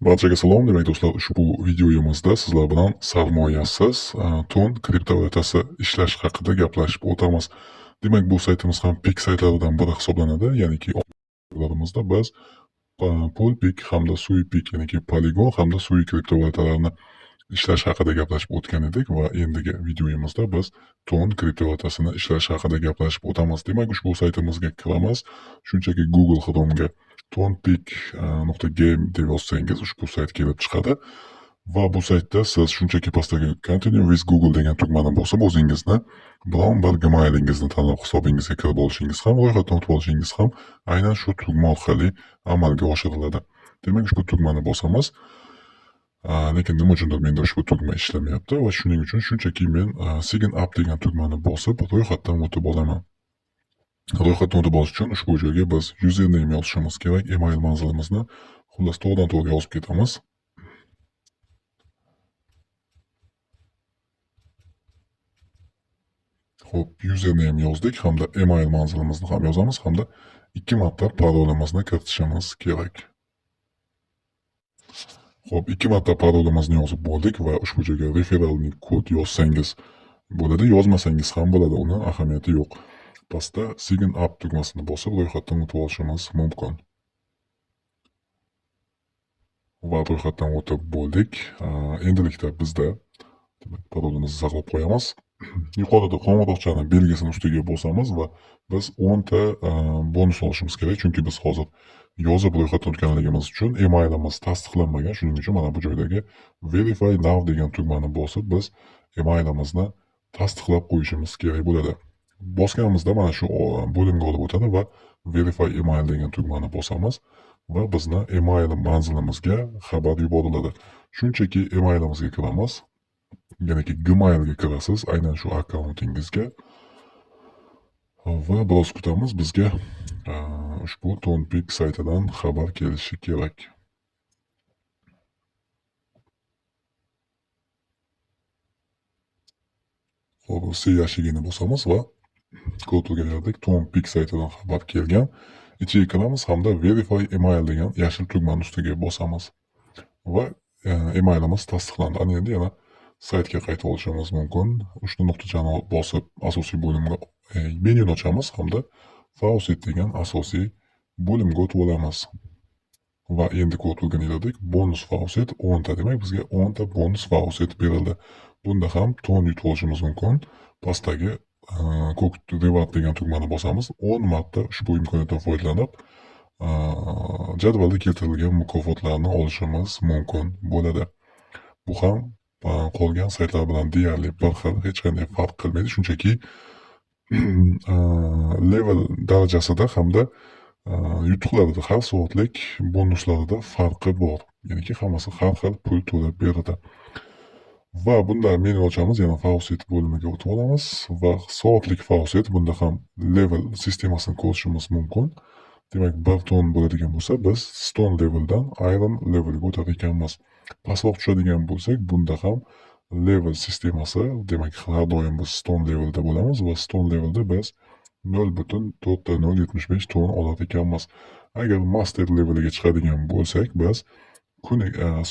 Barchaga salom. Demak do'stlar, ushbu videoyimizda sizlar bilan sarmoyasiz TON kriptovalyutasi ishlash haqida gaplashib o'tamiz. Demak, bu saytimiz ham pik saytlaridan biri hisoblanadi. Ya'niki olarimizda biz Polpik hamda Suipik, ya'niki Polygon hamda Sui kriptovalyutalarini ishlash haqida gaplashib o'tgan edik va endigi videoyimizda biz TON kriptovalyutasini ishlash haqida gaplashib o'tamiz. Demak, ushbu saytimizga kiramiz. Shunchaki Google Chrome'ga tonpik.game deb yozsangiz ushbu sayt kelib chiqadi va bu saytda siz shunchaki pastdagi Continue with Google degan tugmani bosib o'zingizni biron bir Gmailingizni tanlab hisobingizga kirib olishingiz ham, ro'yxatdan o'tib olishingiz ham aynan shu tugma orqali amalga oshiriladi. Demak, ushbu tugmani bosamiz. Lekin nima uchundir menda ushbu tugma ishlamayapti va shuning uchun shunchaki men Sign up degan tugmani bosib ro'yxatdan o'tib olaman. Ro'yxatdan o'tib olish uchun ushbu joyga biz username yozishimiz kerak, email manzilimizni. Xullas, to'g'ridan to'g'ri yozib ketamiz. Xo'p, username yozdik hamda email manzilimizni ham yozamiz hamda 2 marta parolimizni kiritishimiz kerak. Xo'p, 2 marta parolimizni yozib bo'ldik va ushbu joyga referalni kod yozsangiz bo'ladi, yozmasangiz ham bo'ladi, uni ahamiyati yo'q. Pastda Sign up tugmasini bosib ro'yxatdan o'tib olishimiz mumkin. Va ro'yxatdan o'tib bo'ldik. Endilikda bizda demak parolimizni saqlab qo'yamiz. Yuqorida qo'ng'iroqchani belgisini ustiga bosamiz va biz 10 ta bonus olishimiz kerak, chunki biz hozir yozib ro'yxatdan o'tganligimiz uchun emailimiz tasdiqlanmagan. Shuning uchun mana bu joydagi Verify now degan tugmani bosib biz emailimizni tasdiqlab qo'yishimiz kerak bo'ladi. Bosganimizda mana shu bo'limga olib o'tadi va Verify email degan tugmani bosamiz va bizni email manzilimizga xabar yuboriladi. Shunchaki emailimizga kiramiz. Ya'niki Gmailga kirasiz, aynan shu akkauntingizga va biroz kutamiz, bizga ushbu TONPIK saytidan xabar kelishi kerak. Xo'p, C yashigini bosamiz va ko'rib turganingizdek TONPIK saytidan xabar kelgan. Ichiga kiramiz hamda Verify email degan yashil tugmani ustiga bosamiz va emailimiz tasdiqlandi. Ana endi yana saytga qaytib olishimiz mumkin. Uchta nuqtachani bosib asosiy bo'limga menyuni ochamiz hamda Faucet degan asosiy bo'limga o'tib olamiz. Va endi ko'rib turganingizdek bonus faucet 10 ta, demak bizga 10 ta bonus faucet berildi. Bunda ham TON yutib olishimiz mumkin. Pastdagi ko'k reward degan tugmani bosamiz. 10 marta ushbu imkoniyatdan foydalanib jadvalda keltirilgan mukofotlarni olishimiz mumkin bo'ladi. Bu ham qolgan saytlar bilan deyarli bir xil, hech qanday farq qilmaydi. Shunchaki level darajasida hamda yutuqlarida, har soatlik bonuslarida farqi bor. Ya'niki hammasi har xil pul to'lab beradi. Va bunda meni ochamiz, yana faucet bo'limiga o'tib olamiz va soatlik faucet, bunda ham level sistemasini ko'rishimiz mumkin. Demak, 1 ton bo'ladigan bo'lsa, biz stone leveldan iron levelga o'tar ekanmiz. Pastroq tushadigan bo'lsak, bunda ham level sistemasi, demak, har doim biz stone levelda bo'lamiz va stone levelda biz 0.4075 ton olar ekanmiz. Agar master leveliga chiqadigan bo'lsak, biz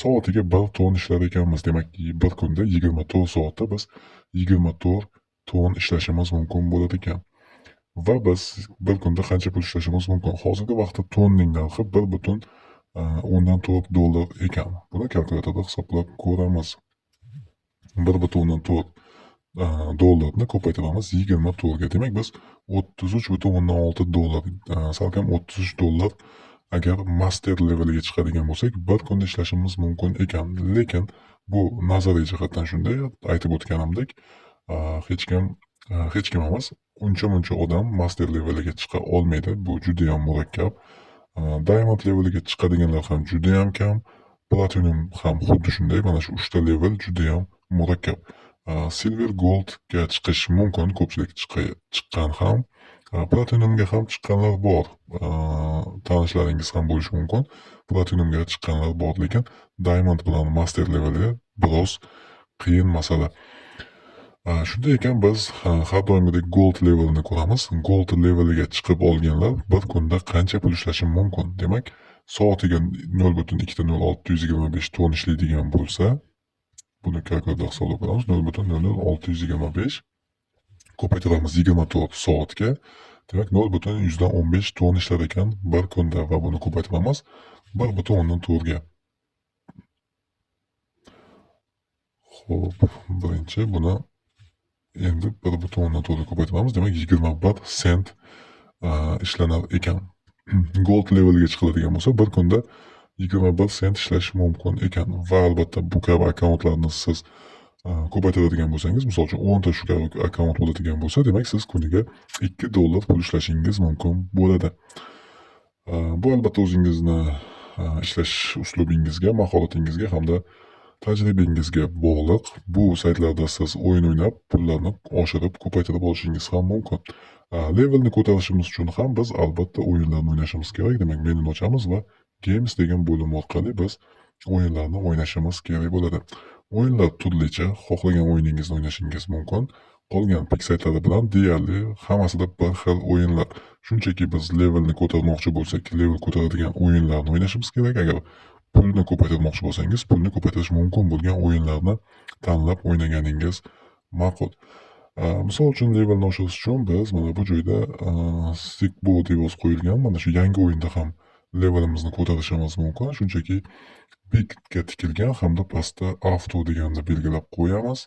soatiga 1 ton ishlar ekanmiz. Demak, bir kunda 24 soatda biz 24 ton ishlashimiz mumkin bo'ladi ekan. Va biz bir kunda qancha pul ishlashimiz mumkin? Hozirgi vaqtda tonning narxi bir butun o'ndan to'rt dollar ekan. Buni kalkulyatorda hisoblab ko'ramiz. Bir butun o'ndan to'rt dollarni ko'paytiramiz 24 ga. Demak, biz o'ttiz uch butun o'ndan olti dollar, salkam o'ttiz uch dollar agar master leveliga chiqadigan bo'lsak, bir kunda ishlashimiz mumkin ekan. Lekin bu nazariy jihatdan shunday, aytib o'tganimdek, hech kim emas, uncha-muncha odam master leveliga chiqa olmaydi. Bu juda ham murakkab. Diamond leveliga chiqadiganlar ham juda ham kam, Platinum ham xuddi shunday. Mana shu 3 ta level juda ham murakkab. Silver, Goldga chiqish mumkin, ko'pchilik chiqqan ham. Platinumga ham chiqqanlar bor. Tanishlaringiz ham bo'lishi mumkin. Platinumga chiqqanlar bor, lekin Diamond bilan Master leveli biroz qiyin masala. Shunday ekan biz har doimgidek Gold levelini ko'ramiz. Gold leveliga chiqib olganlar bir kunda qancha pul ishlashi mumkin? Demak, Soatiga 0.20625 ton ishlaydigan bo'lsa, buni kalkulyatorda hisoblab ko'ramiz. 0.00625 ko'paytiramiz 24 soatga. Demak, 0.115 ton ishlar ekan bir kunda va buni ko'paytiramiz 1.4 ga. Xo'p, birinchi buni endi 1.4 ga ko'paytiramiz. Demak, 21 sent ishlanar ekan. Gold levelga chiqiladigan bo'lsa, bir kunda 21 sent ishlash mumkin ekan. Va albatta bu kabi akkauntlarni siz ko'paytiradigan bo'lsangiz, misol uchun 10 ta shu kabi akkaunt bo'ladigan bo'lsa, demak siz kuniga 2 dollar pul ishlashingiz mumkin bo'ladi. Bu albatta o'zingizni ishlash uslubingizga, mahoratingizga hamda tajribangizga bog'liq. Bu saytlarda siz o'yin o'ynab, pullarni oshirib, ko'paytirib olishingiz ham mumkin. Levelni ko'tarishimiz uchun ham biz albatta o'yinlarni o'ynashimiz kerak. Demak, menuni ochamiz va Games degan bo'lim orqali biz o'yinlarni o'ynashimiz kerak bo'ladi. O'yinlar turlicha, xohlagan o'yiningizni o'ynashingiz mumkin. Qolgan pik saytlari bilan deyarli hammasida bir xil o'yinlar. Shunchaki biz levelni ko'tarmoqchi bo'lsak, level ko'taradigan o'yinlarni o'ynashimiz kerak. Agar pulni ko'paytirmoqchi bo'lsangiz, pulni ko'paytirish mumkin bo'lgan o'yinlarni tanlab o'ynaganingiz ma'qul. Misol uchun levelni oshirish uchun biz mana bu joyda Stickbo deb yozib qo'yilgan mana shu yangi o'yinda ham levelimizni ko'tarishimiz mumkin. Shunchaki bigga tikilgan hamda pastda avto deganni belgilab qo'yamiz.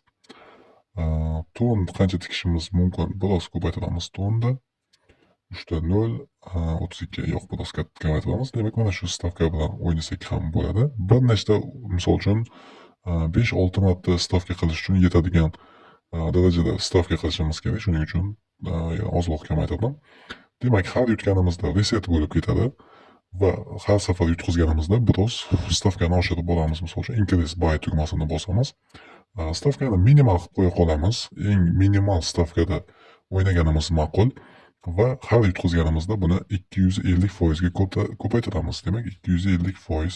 Ton qancha tikishimiz mumkin? Biroz ko'paytiramiz tonni. Uchta nol, o'ttiz ikki, yo'q, biroz kamaytiramiz. Demak, mana shu stavka bilan o'ynasak ham bo'ladi. Bir nechta, misol uchun, 5-6 marta stavka qilish uchun yetadigan darajada stavka qilishimiz kerak. Shuning uchun ozroq kamaytirdim. Demak, har yutganimizda reset bo'lib ketadi va har safar yutqizganimizda biroz stavkani oshirib boramiz. Misol uchun, increase buy tugmasini bosamiz. Stavkani minimal qilib qo'ya qolamiz. Eng minimal stavkada o'ynaganimiz ma'qul va har yutqizganimizda buni ikki yuz ellik foizga ko'paytiramiz. Demak, ikki yuz ellik foiz,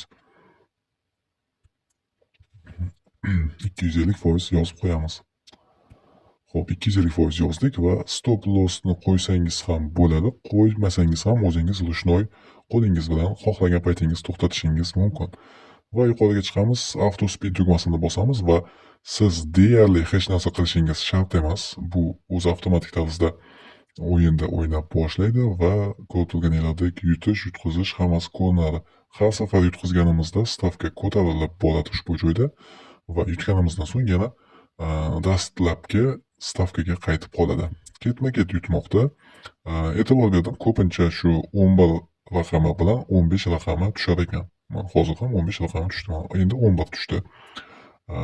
ikki yuz ellik foiz yozib qo'yamiz. Xo'p, ikki yuz ellik foiz yozdik va stop lossni qo'ysangiz ham bo'ladi, qo'ymasangiz ham o'zingiz ruchnoy qo'lingiz bilan xohlagan paytingiz to'xtatishingiz mumkin. Va yuqoriga chiqamiz, auto spin tugmasini bosamiz va siz deyarli hech narsa qilishingiz shart emas. Bu o'zi avtomatik tarzda o'yinda o'ynab boshlaydi va ko'rib turganingizdek yutish, yutqizish hammasi ko'rinadi. Har safar yutqizganimizda stavka ko'tarilib boradi ushbu joyda va yutganimizdan so'ng yana dastlabki stavkaga qaytib qoladi. Ketma-ket yutmoqda. E'tibor berdim, ko'pincha shu 11 raqami bilan 15 raqami tushar ekan. Mana hozir ham 15 raqami tushdi. Mana endi 11 tushdi.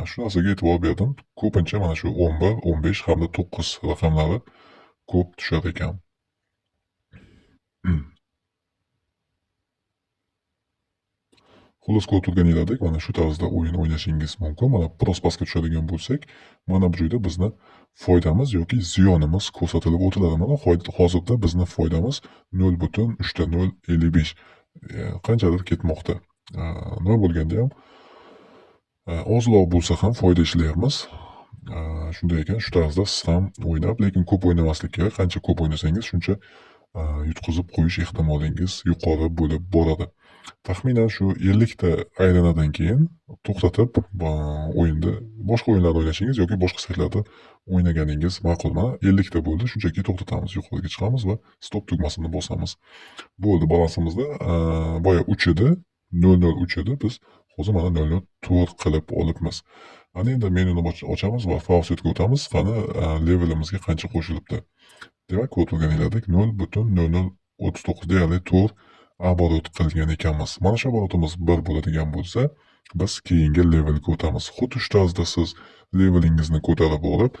Shu narsaga e'tibor berdim. Ko'pincha mana shu 11, 15 hamda 9 raqamlari ko'p tushar ekan. Xullas, ko'rib turganingizdek, mana shu tarzda o'yin o'ynashingiz mumkin. Mana biroz pastga tushadigan bo'lsak, mana bu joyda bizni foydamiz yoki ziyonimiz ko'rsatilib o'tiladi. Mana hozirda bizni foydamiz nol butun uchta nol ellik besh. Qanchadir ketmoqda. Nima bo'lganda ham, ozroq bo'lsa ham foyda ishlayapmiz. Shunday ekan, shu tarzda siz ham o'ynab, lekin ko'p o'ynamaslik kerak. Qancha ko'p o'ynasangiz, shuncha yutqizib qo'yish ehtimolingiz yuqori bo'lib boradi. Taxminan shu 50 ta aylanadan keyin to'xtatib, o'yinda boshqa o'yinlarni o'ynashingiz yoki boshqa saytlarda o'ynaganingiz ma'qul. Mana 50 ta bo'ldi, shunchaki to'xtatamiz, yuqoriga chiqamiz va stop tugmasini bosamiz. Bo'ldi, balansimizda, boya 3 edi, nol nol uch edi, biz hozir mana nol nol to'rt qilib olibmiz. Ana endi menuni ochamiz va faucetga o'tamiz. Qani, levelimizga qancha qo'shilibdi? Demak, ko'rib turganingizdek nol butun nol nol o'ttiz to'qqiz deyarli to'rt aborot qilgan ekanmiz. Mana shu aborotimiz 1 bo'ladigan bo'lsa, biz keyingi levelga o'tamiz. Xuddi shu tarzda siz levelingizni ko'tarib borib,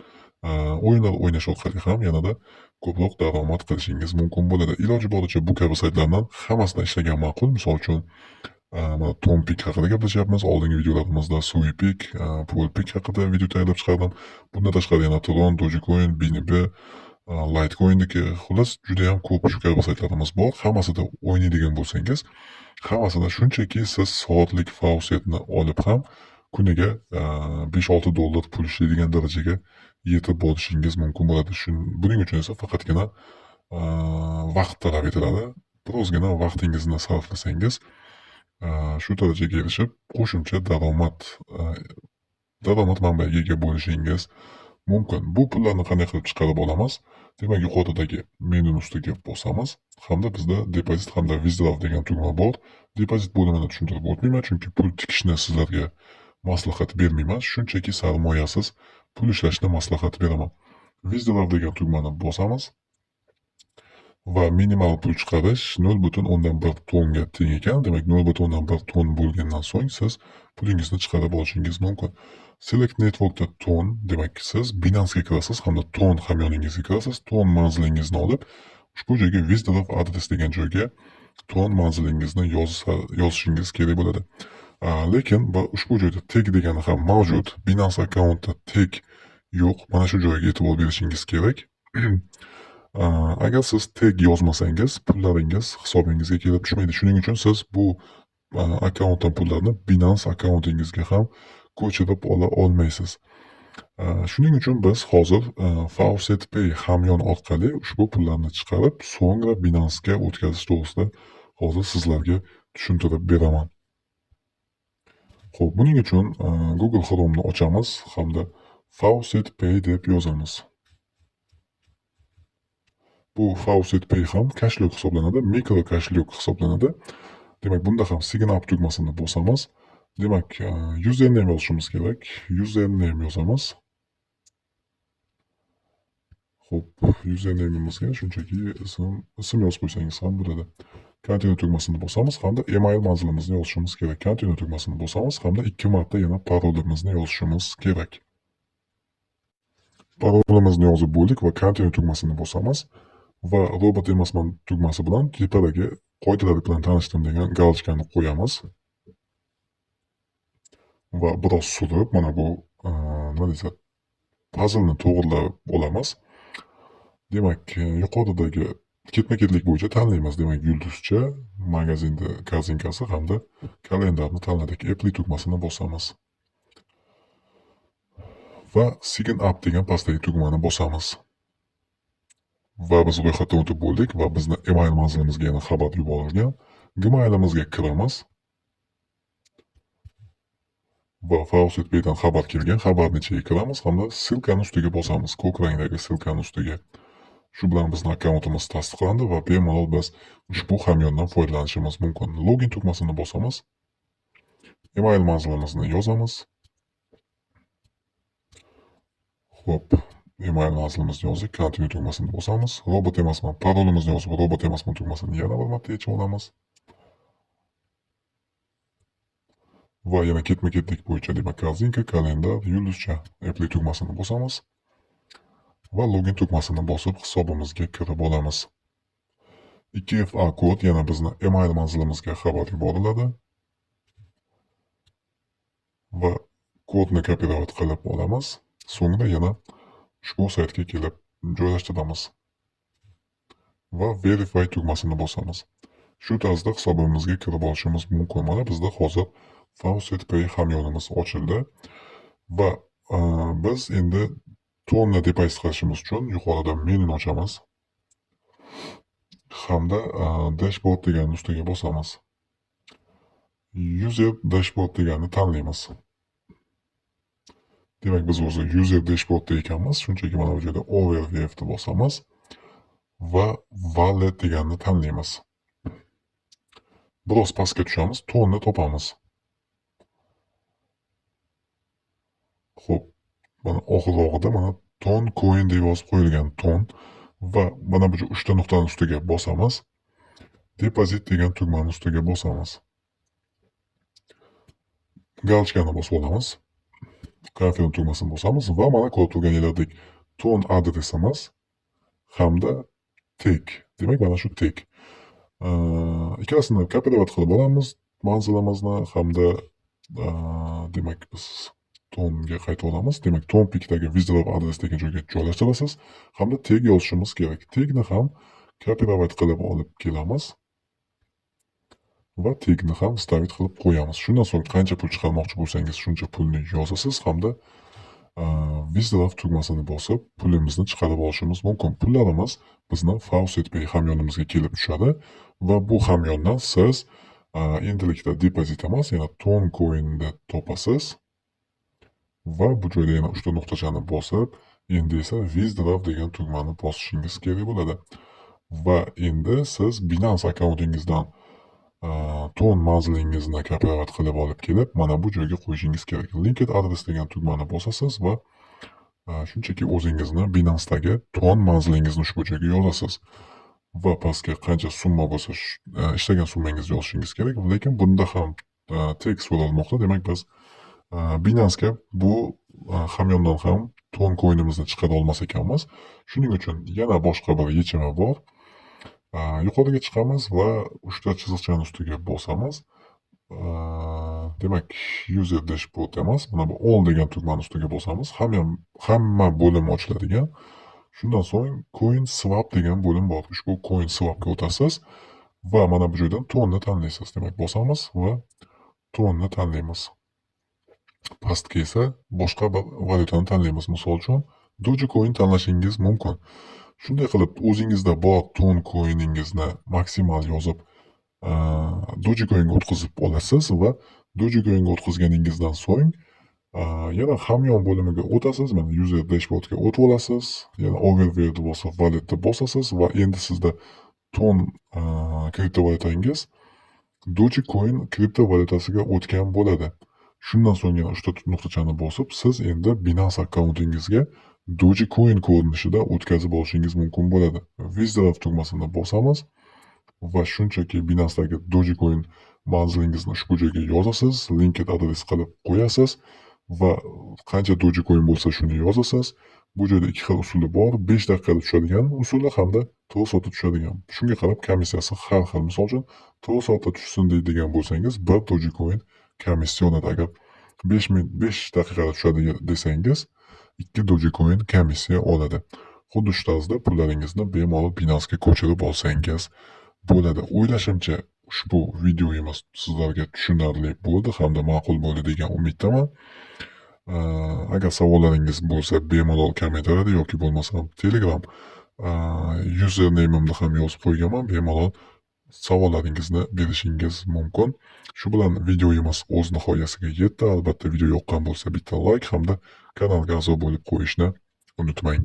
o'yinlar o'ynash orqali ham yanada ko'proq daromad qilishingiz mumkin bo'ladi. Iloji boricha bu kabi saytlardan hammasidan ishlagan ma'qul. Misol uchun, mana Tompik haqida gaplashyapmiz. Oldingi videolarimizda Suipik, Polpik haqida video tayyorlab chiqardim. Bundan tashqari yana Tron, Dogecoin, BNB, Litecoin'dagi, xullas juda ham ko'p shu kabi saytlarimiz bor. Hammasida o'ynaydigan bo'lsangiz, hammasida shunchaki siz soatlik faucetni olib ham kuniga besh-olti dollar pul ishlaydigan darajaga yetib borishingiz mumkin bo'ladi. Buning uchun esa faqatgina vaqt talab etiladi. Birozgina vaqtingizni sarflasangiz, Shu darajaga erishib, qo'shimcha daromad manbaiga ega bo'lishingiz mumkin. Bu pullarni qanday qilib chiqarib olamiz? Demak, yuqoridagi menuni ustiga bosamiz hamda bizda depozit hamda withdraw degan tugma bor. Depozit bo'limini tushuntirib o'tmayman, chunki pul tikishni sizlarga maslahat bermayman. Shunchaki sarmoyasiz pul ishlashni maslahat beraman. Withdraw degan tugmani bosamiz va minimal pul chiqarish 0.1 tonga teng ekan. Demak, 0.1 ton bo'lgandan so'ng siz pulingizni chiqarib olishingiz mumkin. Select Network'da ton, demak siz Binance'ga kirasiz hamda ton hamyoningizga kirasiz. Ton manzilingizni olib, ushbu joyga withdraw address degan joyga ton manzilingizni yozishingiz kerak bo'ladi. Lekin ushbu joyda tag degani ham mavjud. Binance akkauntda tag yo'q. Mana shu joyga e'tibor berishingiz kerak. Agar siz tag yozmasangiz, pullaringiz hisobingizga kelib tushmaydi. Shuning uchun siz bu akkauntdan pullarni Binance akkauntingizga ham ko'chirib ola olmaysiz. Shuning uchun biz hozir Faucet Pay hamyon orqali ushbu pullarni chiqarib, so'ngra Binance'ga o'tkazish to'g'risida hozir sizlarga tushuntirib beraman. Xo'p, buning uchun Google Chrome'ni ochamiz hamda Faucet Pay deb yozamiz. Bu Faucet Pay ham kashlyok hisoblanadi, mikro kashlyok hisoblanadi. Demak, bunda ham sign up tugmasini bosamiz. Demak, username yozishimiz kerak. Username yozamiz. Xo'p, username'imizga shunchaki ism yozib qo'ysangiz ham bo'ladi. Continue tugmasini bosamiz hamda email manzilimizni yozishimiz kerak. Continue tugmasini bosamiz hamda 2 marta yana parolimizni yozishimiz kerak. Parolimizni yozib bo'ldik va continue tugmasini bosamiz va robot emasman tugmasi bilan tepadagi qoidalar bilan tanishdim degan galchkani qo'yamiz. Va biroz surib, mana bu, nima deysa, puzzle-ni to'g'rilab olamiz. Demak, yuqoridagi ketma-ketlik bo'yicha tanlaymiz. Demak, yulduzcha, magazinda korzinkasi hamda kalendarni tanladik. Apply tugmasini bosamiz. Va sign up degan pastdagi tugmani bosamiz. Va biz ro'yxatdan o'tib bo'ldik va bizni email manzilimizga yana xabar yuborilgan. Gmail'imizga kiramiz. Va Faucet Pay'dan xabar kelgan. Xabarni ichiga kiramiz hamda ссылкani ustiga bosamiz. Ko'k rangdagi ссылкani ustiga. Shu bilan bizning akkauntimiz tasdiqlandi va bemalol biz ushbu hamyondan foydalanishimiz mumkin. Login tugmasini bosamiz. Email manzilimizni yozamiz. Xo'p, email manzilimizni yozdik, continue tugmasini bosamiz. Robot emasman, parolimizni yozib, robot emasman tugmasini yana bir marta yechib olamiz. Va yana ketma-ketlik bo'yicha, demak, korzinka, kalendar, yulduzcha, apply tugmasini bosamiz. Va login tugmasini bosib hisobimizga kirib olamiz. 2FA kod yana bizni email manzilimizga xabar yuboriladi. Va kodni kopirovat qilib olamiz. So'ngra yana ushbu saytga kelib joylashtiramiz. Va verify tugmasini bosamiz. Shu tarzda hisobimizga kirib olishimiz mumkin. Mana bizda hozir Faucet Pay hamyonimiz ochildi va biz endi tonna depozit qilishimiz uchun yuqorida menuni ochamiz hamda dashboard degan ustiga bosamiz. User dashboard deganni tanlaymiz. Demak, biz o'zi user dashboardda ekanmiz. Shunchaki mana bu joyda overview deb bosamiz va wallet deganni tanlaymiz. Biroz pastga tushamiz, tonni topamiz. Xo'p, mana oxirrog'ida mana ton coin deb yozib qo'yilgan ton va mana bu 3 ta nuqtaning ustiga bosamiz. Depozit degan tugmaning ustiga bosamiz. Galchkani bosib olamiz. Confirm tugmasini bosamiz va mana ko'rib turganingizdek ton adresimiz hamda tag. Demak, mana shu tag. Ikkalasini kopirovat qilib olamiz manzilimizni hamda demak biz tonga qaytib olamiz. Demak, ton pikdagi withdraw adres degan joyga joylashtirasiz hamda tag yozishimiz kerak. Tagni ham kopirovat qilib olib kelamiz va tagni ham stavit qilib qo'yamiz. Shundan so'ng qancha pul chiqarmoqchi bo'lsangiz, shuncha pulni yozasiz hamda withdraw tugmasini bosib, pulimizni chiqarib olishimiz mumkin. Pullarimiz bizni Faucet Pay hamyonimizga kelib tushadi va bu hamyondan siz Endilikda depozit emas, yana Ton coin'ni topasiz va bu joyda yana 3 ta nuqtachani bosib, endi esa Withdraw degan tugmani bosishingiz kerak bo'ladi. Va endi siz Binance akkauntingizdan Ton manzilingizni kopirovat qilib olib kelib, mana bu joyga qo'yishingiz kerak. Linked address degan tugmani bosasiz va shunchaki o'zingizni Binance'dagi Ton manzilingizni ushbu joyga yozasiz. Va pastga qancha summa bo'lsa, ishlagan summangizni yozishingiz kerak. Lekin bunda ham tekst so'ralmoqda. Demak, biz Binance'ga bu hamyondan ham Ton coin'imizni chiqara olmas ekanmiz. Shuning uchun yana boshqa bir yechimi bor. Yuqoriga chiqamiz va 3 ta chiziqchani ustiga bosamiz. Demak, user dashboard emas, mana bu all degan tugmani ustiga bosamiz. Hamma bo'lim ochiladigan. Shundan so'ng coin swap degan bo'lim bor. Ushbu coin swapga o'tasiz va mana bu joydan Tonni tanlaysiz. Demak, bosamiz va Tonni tanlaymiz. Pastga esa boshqa bir valyutani tanlaymiz. Misol uchun Dogecoin tanlashingiz mumkin. Shunday qilib o'zingizda bor Ton coiningizni maksimal yozib, Dogecoinga o'tkazib olasiz va Dogecoinga o'tkazganingizdan so'ng yana hamyon bo'limiga o'tasiz. Mana user dashboardga o'tib olasiz. Yana overviewni bosib, walletni bosasiz va endi sizda Ton kriptovalyutangiz Dogecoin kriptovalyutasiga o'tgan bo'ladi. Shundan so'ng yana 3 ta nuqtachani bosib, siz endi Binance akkauntingizga Dogecoin ko'rinishida o'tkazib olishingiz mumkin bo'ladi. Withdraw tugmasini bosamiz va shunchaki Binance'dagi Dogecoin manzilingizni ushbu joyga yozasiz, linked adres qilib qo'yasiz va qancha Dogecoin bo'lsa shuni yozasiz. Bu joyda ikki xil usuli bor, 5 daqiqada tushadigan usuli hamda 4 soatda tushadigan. Shunga qarab komissiyasi har xil. Misol uchun 4 soatda tushsin deydigan bo'lsangiz, 1 Dogecoin komissiya oladi. Agar 5 daqiqada tushadi desangiz, 2 Dogecoin komissiya oladi. Xuddi shu tarzda pullaringizni bemalol Binance'ga ko'chirib olsangiz bo'ladi. O'ylashimcha ushbu videomiz sizlarga tushunarli bo'ldi hamda ma'qul bo'ldi degan umiddaman. Agar savollaringiz bo'lsa, bemalol kommentariyada yoki bo'lmasam Telegram username'imni ham yozib qo'yganman, bemalol savollaringizni berishingiz mumkin. Shu bilan videomiz o'z nihoyasiga yetdi. Albatta video yoqqan bo'lsa bitta like hamda kanalga a'zo bo'lib qo'yishni unutmang.